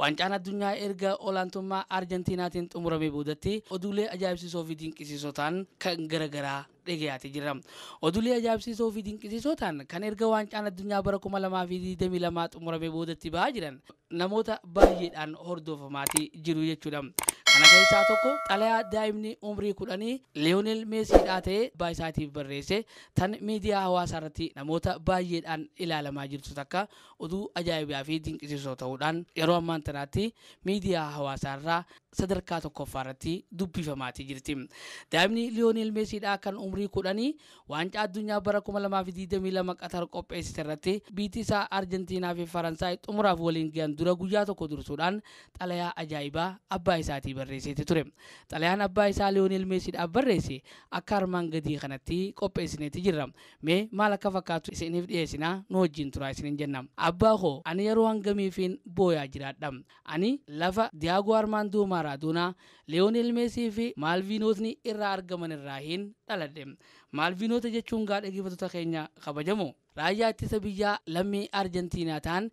Waancaan addunyaa erga olaantummaa Arjentiinaatiin xumuramee boodatti oduulee ajaa'ibsiisoo fi dinqisiisoo ta'an kan garaagaraa dhiyaatee jira. Oduulee ajaa'ibsiisoo fi dinqisiisoo ta'an kan erga waancaan addunyaa bara 2022 xumuramee boodatti ba'aa jiran namoota baay'eedhaan hordofamaatii jiru jechuudha. Kana keessaa tokko xalayaa daa'imni umrii 10 Liyoonel Meesiidhaa ta'ee abbaa isaatiif barreesse tan miidiyaa hawaasaa irratti namoota baay'eedhaan ilaalamaa jirtu takka oduu ajaa'ibaa fi dinqisiisoo ta'uudhaan yeroo ammaan tanaatti miidiyaa hawaasaa irraa sadarkaa tokkoffaa irratti dubbifamaatii jirti. Daa'imni Liyoonel Meesiidhaa kan umrii 10 waancaa addunyaa bara 2022 Qatar qopheessite irratti biyyi isaa Arjentiinaa fi Faransaay xumuraaf waliin gahan dura guyyaa tokko dursuudhaan xalayaa ajaa'ibaa abbaa isaatii barreessee ture. Xalayaan abbaa isaa Liyoonel Meesiidhaaf barreesse akka armaan gadii kanatti qopheessineeti jirra. Mee maal akka fakkaatu isiniif dhiyeessinaa, nu wajjin turaa isiniin jenna. Abbaa koo, ani yeroo hangamiifiin booyaa jiraadha. Ani lafa Diyaagoo Armaandoo Maaraadoonaa, Liyoonel Meesii fi Maalviinootni irraa argaman irraa hin dhaladhe. Maalviinoota jechuun gaa dhaggeeffattoota keenya kabajamoo. Raayyaa ittisa biyyaa lammii Arjentiinaa ta'an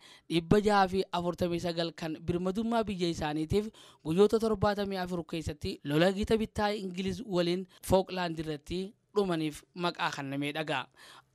649 kan birmadummaa biyya isaaniitiif guyyoota 74 keessatti lola gita bittaa Ingiliz waliin Fooklaand irratti dhumaniif maqaa kennamee dhagaa.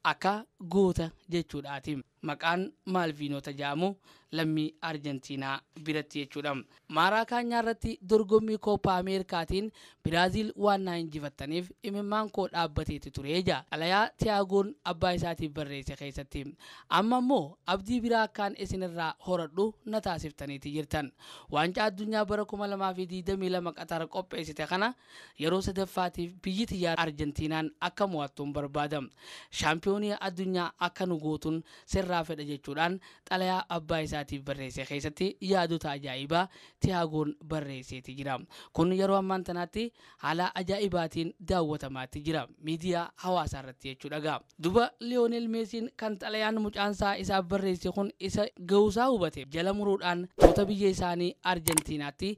Akka goota jechuudhaati. Maqaan Maalviinoota jedhamu lammii Arjentiinaa biratti jechuudha. Maaraakaanyaa irratti dorgommii Kooppaa Ameerikaatiin Biraaziil waan na injifattaniif imimmaan koo dhaabbateeti ture jedha. Xalayaa Tiyaagoon abbaa isaatiif barreesse keessatti. Amma immoo abdii biraa akkaan isinirraa horadhu na taasiftaniiti jirtan. Waancaa addunyaa bara 2022 Qatar qopheessite kana yeroo sadaffaatiif biyyi xiyyaara Arjentiinaan akka mo'attuun barbaadam. Shaampiyoonii addunyaa akka nu gootuun sirraa fedha jechuudhaan xalayaa abbaa isaatiif barreesse keessatti yaadota ajaa'ibaa Tiyaagoon barreesseeti jira. Kun yeroo ammaan tanaatti haala ajaa'ibaatiin daawwatamaatti jira miidiyaa hawaasaa irratti jechuudha gaa. Duba Liyoonel Meesiin kan xalayaan mucaansaa isaaf barreesse kun isa ga'uusaa hubate jala muruudhaan toota biyya isaanii Arjentiinaatti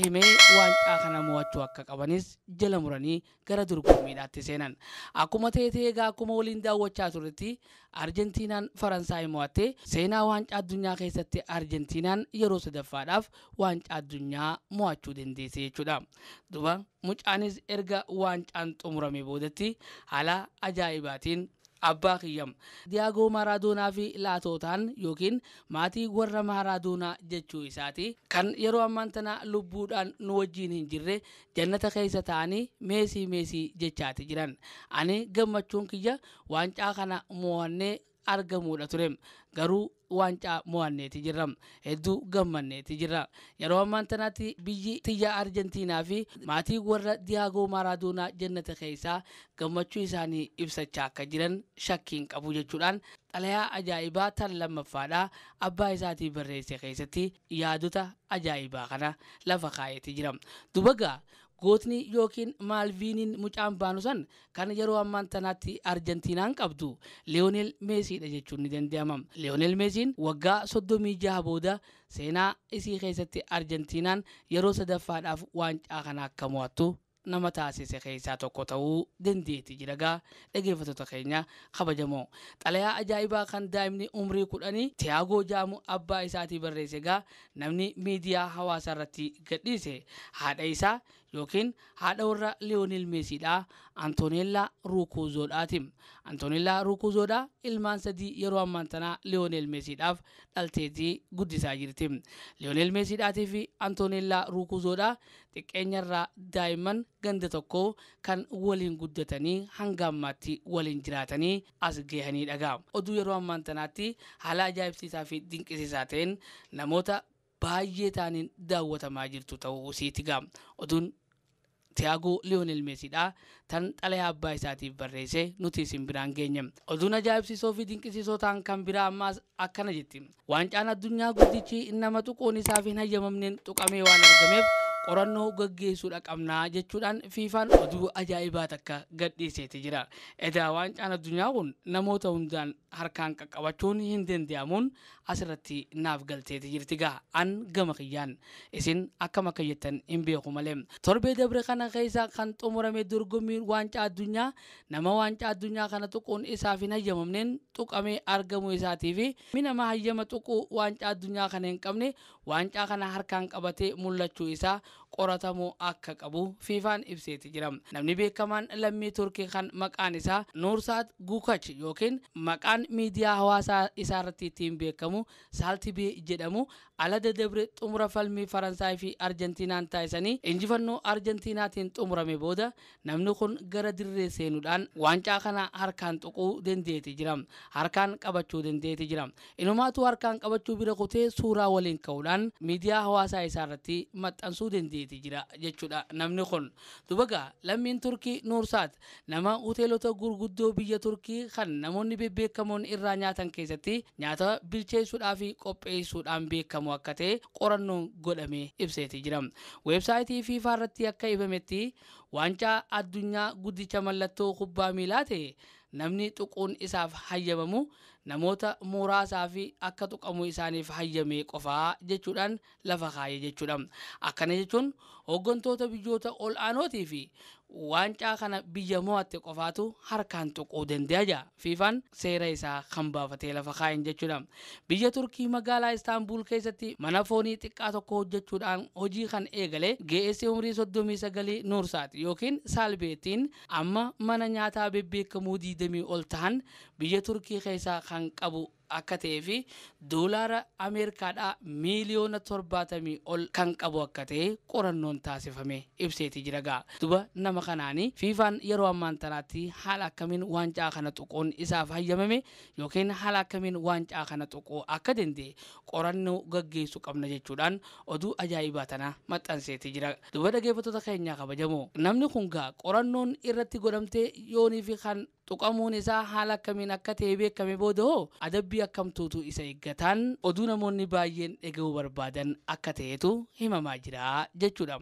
himee waancaa kana mo'achuu akka qabanis jala muranii gara dorgommiidhaatti seenan. Akkuma ta'e ta'ee egaa akkuma waliin daawwachaa turretti Arjentiinaan Faransaay mo'attee seenaa waancaa addunyaa keessatti Arjentiinaan yeroo sadaffaadhaaf waancaa addunyaa mo'achuu dandeesse jechuudha. Duba mucaanis erga waancaan xumurame boodatti haala ajaa'ibaatiin abbaa kiyyam Diyaagoo Maaraadoonaa fi laatootaan yookiin maatii warra Maaraadoonaa jechuu isaati kan yeroo ammaan tana lubbuudhaan nu wajjiin hin jirre jannata keessa ta'anii meesii meesii jechaati jiran. Ani gammachuun kiyya waancaa kana mo'annee argamuudha ture. Garuu waancaa mo'anneeti jirra. Hedduu gammanneeti jirra. Yeroo ammaan tanaatti biyyi tiyya Arjentiinaa fi maatii warra Diyaagoo Maaraadoonaa jannata keessaa gammachuu isaanii ibsachaa akka jiran shakkiin qabu jechuudhaan xalayaa ajaa'ibaa tan lammaffaadhaa abbaa isaatii barreesse keessatti yaadota ajaa'ibaa kana lafa kaa'eeti jira. Dubagaa gootni yookiin Maalviiniin mucaan baanu san kan yeroo ammaan tanaatti Arjentiinaan qabdu Liyoonel Meesiidha jechuun ni danda'ama. Liyoonel Meesiin waggaa 36 booda seenaa isii keessatti Arjentiinaan yeroo sadaffaadhaaf waancaa kana akka mo'attu nama taasise keessaa tokko ta'uu dandeetti jira gaa dhaggeeffattoota keenya kabajamoo. Xalayaa ajaa'ibaa kan daa'imni umrii 10 Tiyaagoo jedhamu abbaa isaatii barreesse gaa namni miidiyaa hawaasaa irratti gadhiise haadha isaa yookiin haadha warra Liyoonel Meesiidhaa Antoneellaa Rukuuzoodhaati. Antoneellaa Rukuuzoodhaa ilmaan 3 yeroo ammaan tanaa Liyoonel Meesiidhaaf dhalteetii guddisaa jirti. Liyoonel Meesiidhaatii fi Antoneellaa Rukuuzoodhaa xiqqeenyarraa daa'imman ganda tokko kan waliin guddatanii hanga ammaatti waliin jiraatanii as gahanii dhagaa. Oduu yeroo ammaan tanaatti haala ajaa'ibsiisaa fi dinqisiisaa ta'een namoota baay'ee ta'aniin daawwatamaa jirtu ta'uu isiiti gaa. Oduun Tiyaagoo Liyoonel Meesiidhaa tan xalayaa abbaa isaatiif barreesse nuti isin biraan geenye. Oduun ajaa'ibsiisoo fi dinqisiisoo ta'an kan biraa ammaas akkana jetti. Waancaan addunyaa guddichi nama tuquun isaaf hin hayyamamneen tuqamee waan argameef qorannoo gaggeessuudha qabnaa jechuudhaan FIFAn oduu ajaa'ibaa takka gadhiiseeti jira. Edaa waancaan addunyaa kun namoota hundaan harkaan qaqqabachuun hin danda'amuun asirratti naaf galteeti jirti gaa an gama kiyyaan isin akkam akka jettan hin beeku malee. Torbee dabre kana keessa kan xumurame dorgommiin waancaa addunyaa nama waancaa addunyaa kana tuquun isaaf hin hayyamamneen tuqamee argamuu isaatii fi nama hayyama tuquu waancaa addunyaa kana hin qabne waancaa kana harkaan qabatee mul'achuu isaa qoratamuu akka qabu FIFAn ibseeti jira. Namni beekamaan lammii Turkii kan maqaan isaa Nuursaat Gukach yookiin maqaan miidiyaa hawaasaa isaa irratti ittiin beekamu Saaltibee jedhamu ala dabre xumura falmii Faransaay fi Arjentiinaan taasisanii injifannoo Arjentiinaatiin xumurame booda namni kun gara dirree seenuudhaan waancaa kana harkaan tuquu dandeeti jira. Harkaan qabachuu dandeeti jira. Inumaatu harkaan qabachuu bira kutee suuraa waliin ka'uudhaan miidiyaa hawaasaa isaa irratti maxxansuu dandeeti jira jechuudha namni kun. Dubagaa lammiin Turkii Nuursaat nama hoteelota gurguddoo biyya Turkii kan namoonni bebbeekamoon irraa nyaatan keessatti nyaata bilcheessuudhaa fi qopheessuudhaan beekamu akka ta'e qorannoon godhamee ibseeti jira. Weebsaayitii FIFA irratti akka ifametti waancaa addunyaa guddicha mallattoo kubbaa miilaa ta'e namni tuquun isaaf hayyamamu namoota muraasaa fi akka tuqamu isaaniif hayyame qofaa jechuudhaan lafa kaayee jechuudha. Akkana jechuun hooggantoota biyyoota ol aanootii fi waancaa kana biyya mo'atte qofaatu harkaan tuquu danda'a jaa. FIFAn seera isaa kan baafatee lafa kaayen jechuudha. Biyya Turkii magaalaa Istaanbul keessatti mana foonii xiqqaa tokko hojjechuudhaan hojii kan eegale GS umrii 39 Nuursaat yookiin Saalbeettiin amma mana nyaataa bebbeekamoo 20 ol ta'an biyya Turkii keessaa kan qabu akka ta'ee fi doolaara Ameerikaadhaa miiliyoona 70 ol kan qabu akka ta'e qorannoon taasifame ibseeti jira gaa. Duba nama kanaani FIFAn yeroo ammaan tanaatti haala akkamiin waancaa kana tuquun isaaf hayyamame yookiin haala akkamiin waancaa kana tuquu akka danda'e qorannoo gaggeessuu qabna jechuudhaan oduu ajaa'ibaa tana maxxanseeti jira. Duba dhaggeeffattoota keenyaa kabajamoo namni kun gaa qorannoon irratti godhamtee yoonii fi kan tuqamuun isaa haala akkamiin akka ta'e beekame booda hoo adabbii akkamtuutu isa eeggataan oduu namoonni baay'een dhaga'uu barbaadan akka ta'etu himamaa jira jechuudha.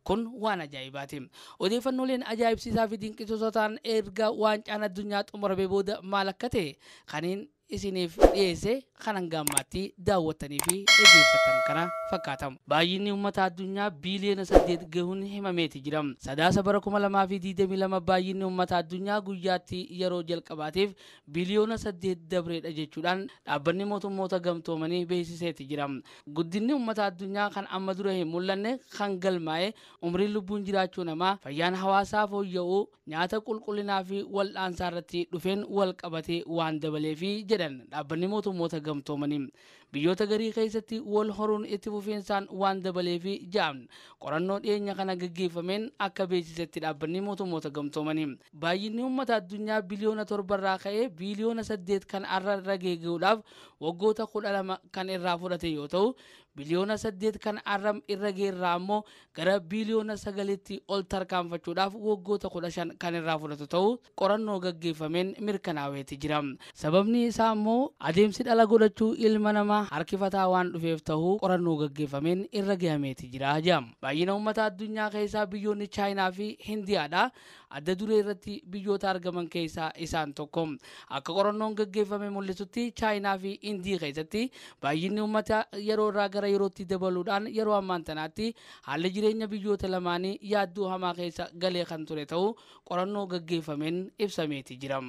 Kun waan ajaa'ibaati. Odeeffannooleen ajaa'ibsiisaa fi dinqisiisoo ta'an erga waancaan addunyaa xumurame booda maal akka ta'e kaniin isiniif dhiyeesse kan hanga ammaatti daawwattanii fi dhaggeeffattan kana fakkaatamu. Baay'inni uummata addunyaa biiliyoona 8 gahuun himameeti jira. Sadaasa bara 2022 baay'inni uummata addunyaa guyyaatti yeroo jalqabaatiif biiliyoona 8 dabreedha jechuudhaan dhaabbanni mootummoota gamtoomanii beeksiseeti jira. Guddinni uummata addunyaa kan amma dura hin mul'anne kan galmaa'e umriin lubbuun jiraachuu namaa fayyaan hawaasaa fooyya'uu nyaata qulqullinaa fi wal'aansaa irratti dhufeen wal qabatee waan dabaleefi jedhan dhaabbanni mootummoota gamtoomanii. Biyyoota garii keessatti wal horuun itti fufiinsaan waan dabaleefi ja'an qorannoo dhiyeenya kana gaggeeffameen akka beeksisetti dhaabbanni mootummoota gamtoomanii. Baay'inni uummata addunyaa biliyoona 7 irraa ka'ee biliyoona 8 kan har'a irra geeguudhaaf waggoota 12 kan irraa fudhate yoo ta'u biliyoona 8 kan har'a irra geerraa ammoo gara biliyoona 9tti ol tarkaanfachuudhaaf waggoota 15 kan irraa fudhatu ta'uu qorannoo gaggeeffameen mirkanaaweeti jira. Sababni isaa ammoo adeemsi dhala godhachuu ilma namaa harkifataa waan dhufeef ta'uu qorannoo gaggeeffameen irra gahameeti jira jedhama. Baay'ina uummata addunyaa keessaa biyyoonni Chaayinaa fi Hindiyaadha. Adda duree irratti biyyoota argaman keessaa isaan tokko. Akka qorannoon gaggeeffame mul'isutti Chaayinaa fi Hindii keessatti baay'inni uummata yeroo irraa gara yerootti dabaluudhaan yeroo ammaan tanaatti haalli jireenya biyyoota lamaanii yaaddoo hamaa keessa galee kan ture ta'uu qorannoo gaggeeffameen ibsameeti jira.